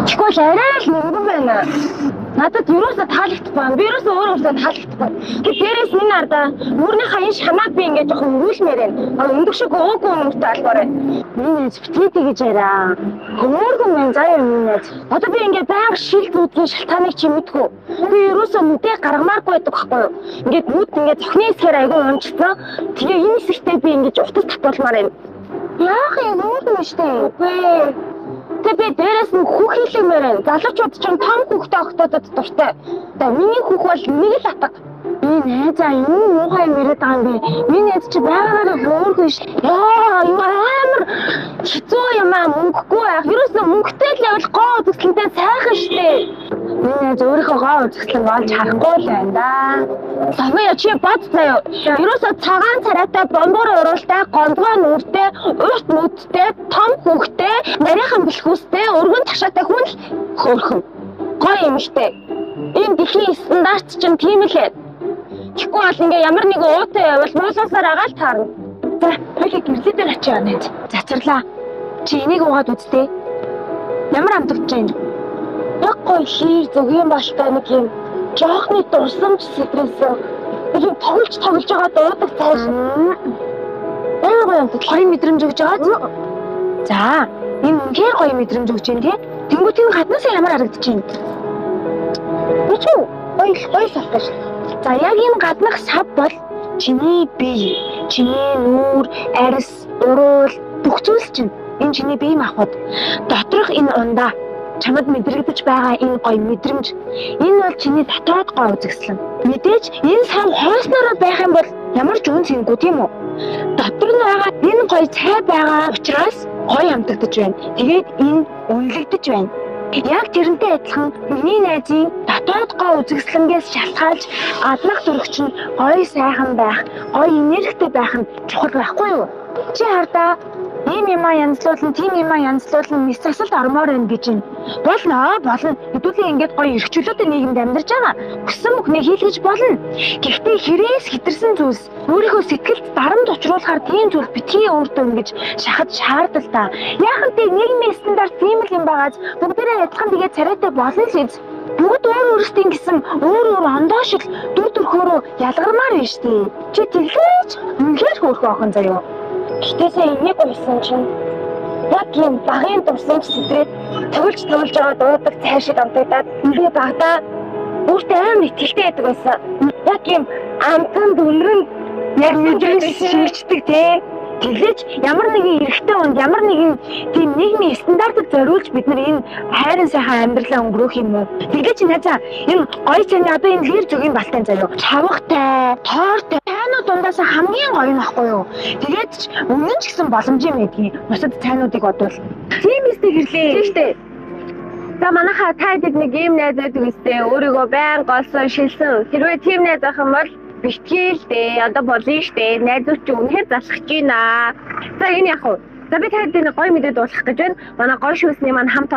Тэгвэл арай л мөнгөн байна. Надад юусоо таалагдахгүй байна. Би юусоо өөр өөртөө таалагдахгүй. Тэг дээрээс энэ ардаа мөрнийхаа энэ шамааг би ингээд жоохон өнгөрүүлмээр байна. А өндөг шиг өөгүй өмөртэй албаар байна. Миний найз битгий тэгэж яриа. Хөөргөн мэн заяа миний найз. Одоо би ингээд байнга шил зүүдгийн шалтгааныг чи мэдгүй. Би юусоо нүдээ гаргамааргүй байдаг байхгүй юу? Ингээд нүд ингээд цохны хэсгээр айгүй унжсан. Тэгээ энэ хэсэгтээ би ингээд утас татуулмаар байна. Яах юм хөөргөн штэ. Үгүй. Тэг би дээрээс нь хүүх хийлгмээр байна. Залуучууд ч том хүүхтэй охтуудад дуртай. Одоо миний хүүх бол нэг л атга. Би найзаа юу муухай юм яриад байгаа юм бэ? Миний найз чи байгаагаараа хөөрхөн ш. Яа, юу амар хэцүү юм аа, мөнгөгүй байх. Ерөөсөө мөнгөтэй л явал гоо үзэсгэлэнтэй сайхан штэ. Миний найз өөрийнхөө гоо үзэсгэлэн олж харахгүй л байна да. София, чи бод заяа. Ерөөсөө цагаан царайтай, бомбор уруултай, гондгой нүртэй, урт нүдтэй, том хүүхтэй, нарийнхан бэлхүүстэй, өргөн ташаатай хүн л хөөрхөн. Гоё юм штэ. Энэ дэлхийн стандарт чинь тийм л ээ. Тэгэхгүй бол ингээ ямар нэгэн уутай байвал муулаасаар агаал таарна. За, хоёулаа гэрлээ дээр очие найз. Зацарлаа. Чи энийг уугаад үзтээ. Ямар амтагдаж байна? Яг гоё хийр зөгийн балтай нэг юм жоохны дурсамж сэтрээсэн. Нэг юм тоглож тоглож байгаа дуудаг цааш. Амар гоё амтдаг. Гоё мэдрэмж өгч байгаа. За, энэ үнэхээр гоё мэдрэмж өгч байна тий. Тэнгүүт энэ гаднаас ямар харагдаж байна? Би чи гоё гоё савтай шүү. За, яг энэ гаднах сав бол чиний бие, чиний нүүр, арьс, уруул бүх зүйл чинь энэ чиний бие махбод. Доторх энэ ундаа чамд мэдрэгдэж байгаа энэ гоё мэдрэмж энэ бол чиний дотоод гоо үзэсгэлэн. Мэдээж энэ сав хойсноороо байх юм бол ямар ч үн цэнгүй, тийм үү? Дотор нь байгаа энэ гоё цай байгаа учраас гоё амтагдаж байна. Тэгээд энэ үнэлэгдэж байна. Яг тэрнтэй адилхан миний найзын дотоод гоо үзэсгэлэнгээс шалтгаалж гаднах төрх чинь гоё сайхан байх, гоё энергитэй байх нь чухал байхгүй юу? Чи хардаа ийм юмаа янзлуулна, тийм юмаа янзлуулна, мэс засалд ормоор байна гэж байна. Болно, болно. Хэдүүлээ ингээд гоё эрх чөлөөтэй нийгэмд амьдарч байгаа. Хүссэн бүхнийг хийлгэж болно. Гэхдээ хэрээс хэтэрсэн зүйлс өөрийнхөө сэтгэлд дарамт учруулахаар тийм зүйл битгий өөртөө ингэж шахаж шаардал та. Яахан тэ нийгмийн стандарт тийм л юм байгааз бүгдээрээ адилхан тэгээд царайтай болно л гэж. Бүгд өөр өөрсдийн гэсэн өөр өөр ондоо шиг дүр төрхөөрөө ялгармаар байна шүү дээ. Чи тэглээч үнэхээр хөөрхөн охин заяо. Гэтэ сая энийг уйсан чинь яг ийм багын дурсамж сэтрээд тоглож тоглож байгаа дуудаг цай шиг амтагдаад би багадаа өөртөө амар итгэлтэй байдаг байсан. Яг ийм амтанд үнрэн Яг мэдрэмж шилждэг те. Тэглэж ямар нэгэн эрэгтэй хүнд ямар нэгэн тийм нийгмийн стандартад зориулж бид нар энэ хайрын сайхан амьдралаа өнгөрөөх юм уу? Тэглэж найзаа, энэ гоё цайны одоо энэ лэр зүгийн балтай заяо. Чавгатай, тоортой цайнууд дундаас хамгийн гоё нь байхгүй юу? Тэгээд ч үнэн ч гэсэн боломжийн байдгийн бусад цайнуудыг бодвол. Тийм эстэй гэрлээ. Тийм штэ. За, манайхаа та хэд нэг ийм найз байдаг өстэй, өөрийгөө байн голсон шилсэн. Хэрвээ тийм найз байх юм бол битгий л дээ. Одоо болно штэ. Найзууд чи үнэхээр залхаж байна. За, энэ яг уу. За, би танд нэг гоё мэдээ дуулгах гэж байна. Манай гоё шүүсний маань хамт